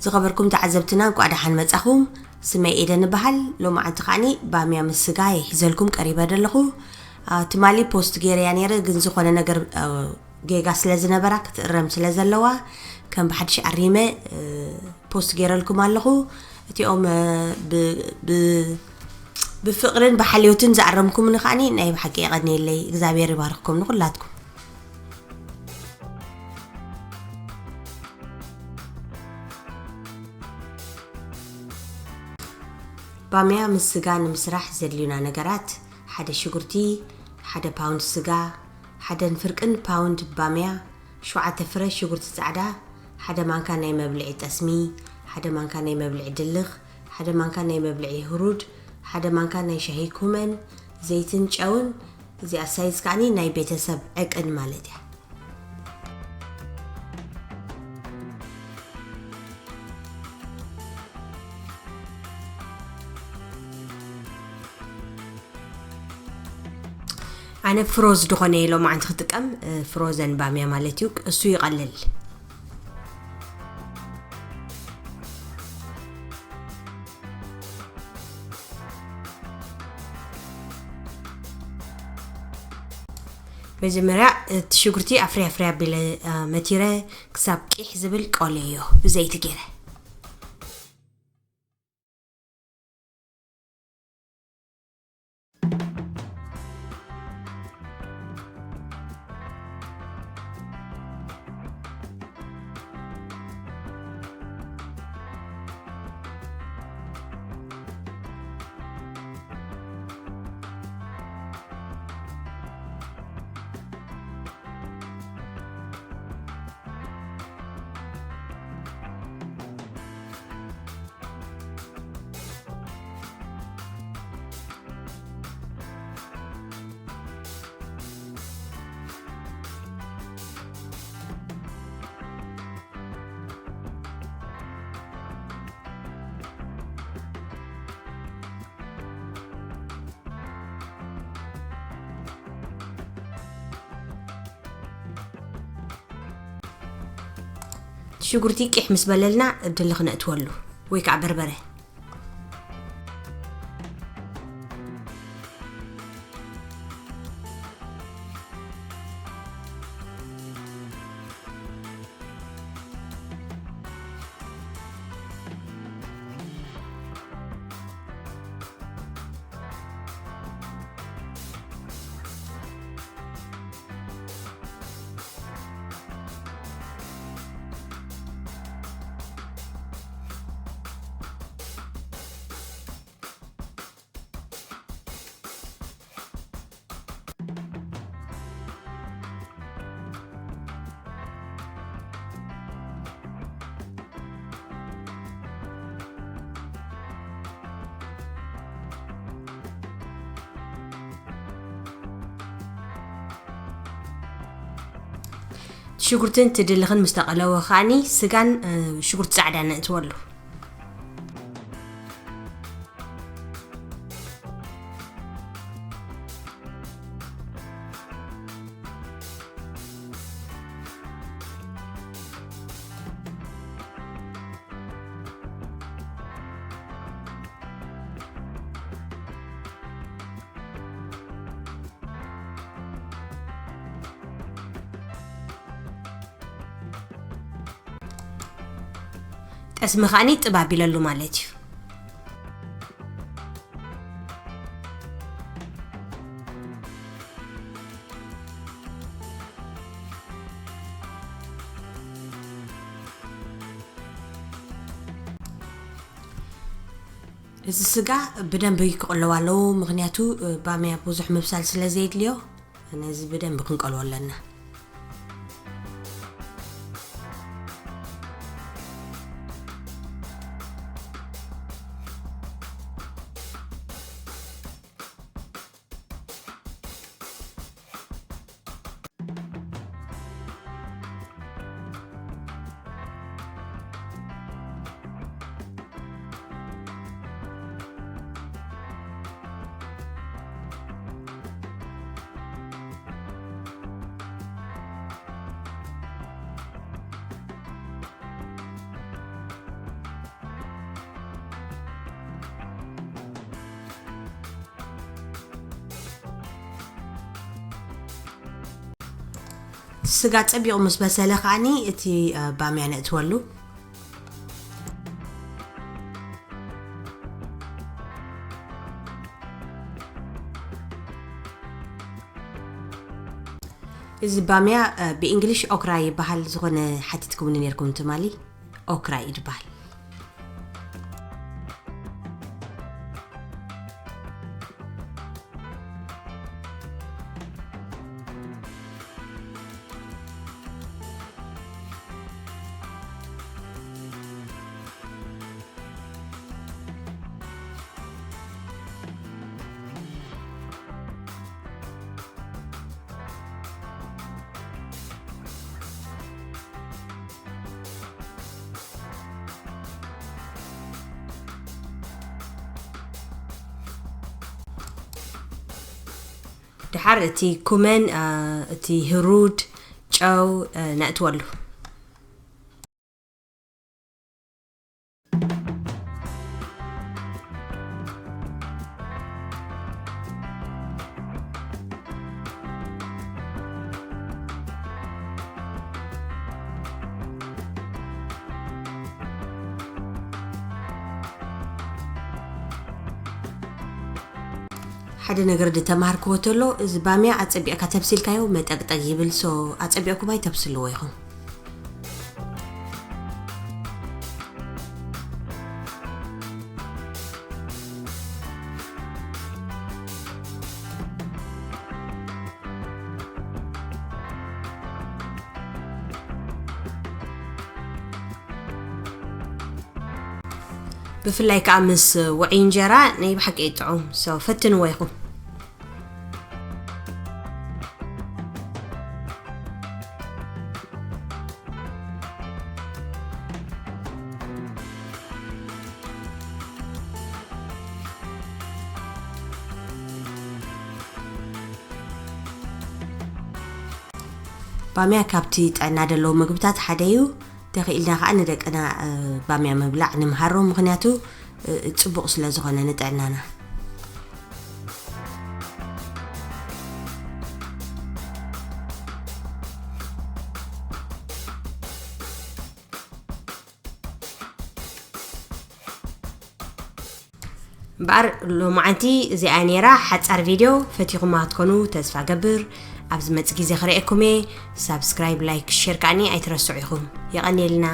ዝኸበርኩም ተዓዘብትና፣ እንኳዕ ደሓን መጻኹም። ስመይ ኤደን እበሃል። ሎማዓንቲ ከዓኒ ባምያ ምስ ስጋ እየ ሒዘልኩም ቀሪበ ዘለኹ። አ፣ ትማሊ ፖስት ገይረያ ነይረ፣ ግን ዝኾነ ነገር፣ አ፣ ጌጋ ስለ ዝነበራ ክትእረም ስለ ዘለዋ፣ ከም ብሓድሽ ኣሪመ፣ እ፣ ፖስት ገይረልኩም ኣለኹ። እቲኦም፣ እ፣ ብ-፣ ብ-፣ ብፍቕርን ብሓልዮትን ዝኣረምኩምኒ ከዓኒ ናይ ብሓቂ የቐንየለይ። እግዚኣብሔር ይባርኽኩም ንኹላትኩም። ባምያ ምስ ስጋ ንምስራሕ ዘድልዩና ነገራት፣ ሓደ ሽጉርቲ፣ ሓደ ፓውንድ ስጋ፣ ሓደን ፍርቅን ፓውንድ ባምያ፣ ሸውዓተ ፍረ ሽጉርቲ ጻዕዳ፣ ሓደ ማንካ ናይ መብልዒ ጠስሚ፣ ሓደ ማንካ ናይ መብልዒ ድልኽ፣ ሓደ ማንካ ናይ መብልዒ ህሩድ፣ ሓደ ማንካ ናይ ሻሂ ኩመን፣ ዘይትን ጨውን። እዚኣ ሳይዝ ከዓኒ ናይ ቤተሰብ ዕቅን ማለት እያ። ኣነ ፍሮዝ ዝኾነ እየ ሎማዓንቲ ክጥቀም፣ እ፣ ፍሮዘን ባምያ ማለት እዩ። እሱ ይቐልል። መጀመርያ እቲ ሽጉርቲ ኣፍርያ ኣፍርያ ኣቢለ፣ እ፣ መቲረ ክሳብ ቂሕ ዝብል ቆለዮ ብዘይቲ ገይረ። ሽጉርቲ ቂሕ ምስ በለልና ድልኽ ነእትወሉ ወይ ከዓ በርበረ። ሽጉርትን ትድልኽን ምስ ተቐለወ ከዓኒ ስጋን፣ እ፣ ሽጉርቲ ጻዕዳ ነእትወሉ። ጠስሚ ከዓኒ ጥብ ኣቢለሉ ማለት እዩ። እዚ ስጋ ብደንቢ ክቕለው ኣለዎ፣ ምኽንያቱ፣ እ፣ ባምያ ብዙሕ ምብሳል ስለ ዘየድልዮ፣ ነዚ ብደንቢ ክንቀልዎ ኣለና። ስጋ ጸቢቑ ምስ በሰለ ከዓኒ እቲ ባምያ ነእትወሉ። እዚ ባምያ ብእንግሊሽ ኦክራ ይበሃል። ዝኾነ ሓቲትኩምኒ ነርኩም ትማሊ። ኦክራ እዩ ዝበሃል። ድሓር እቲ ኩመን፣ እቲ ህሩድ፣ ጨው ነእትወሉ። ሓደ ነገር ዝተማሃርክዎ ተሎ፣ እዚ ባምያ ኣጸቢቕካ ተብሲልካዮ መጠቅጠግ ይብል። ሶ ኣጸቢቕኩም ኣይተብስልዎ ኢኹም። ብፍላይ ከዓ ምስ ውዑይ እንጀራ ናይ ብሓቂ እዩ ጥዑም። ሶ ፈትንዎ ኢኹም። ባምያ ካብቲ ጥዕና ዘለዎ ምግብታት ሓደ እዩ። ተኽኢልና ከዓ ንደቅና ባምያ ምብላዕ ንምሃሮ፣ ምኽንያቱ ጽቡቕ ስለ ዝኾነ ንጥዕናና። እምበኣር ሎማዓንቲ እዚኣ ነይራ ሓጻር ቪድዮ፣ ፈቲኹማ ክትኮኑ ተስፋ ገብር። ኣብ ዝመጽእ ግዜ ክርእየኩም እየ። ሳብስክራይብ፣ ላይክ፣ ሼር ከዓኒ ኣይትረስዑ ኢኹም። የቐንየልና።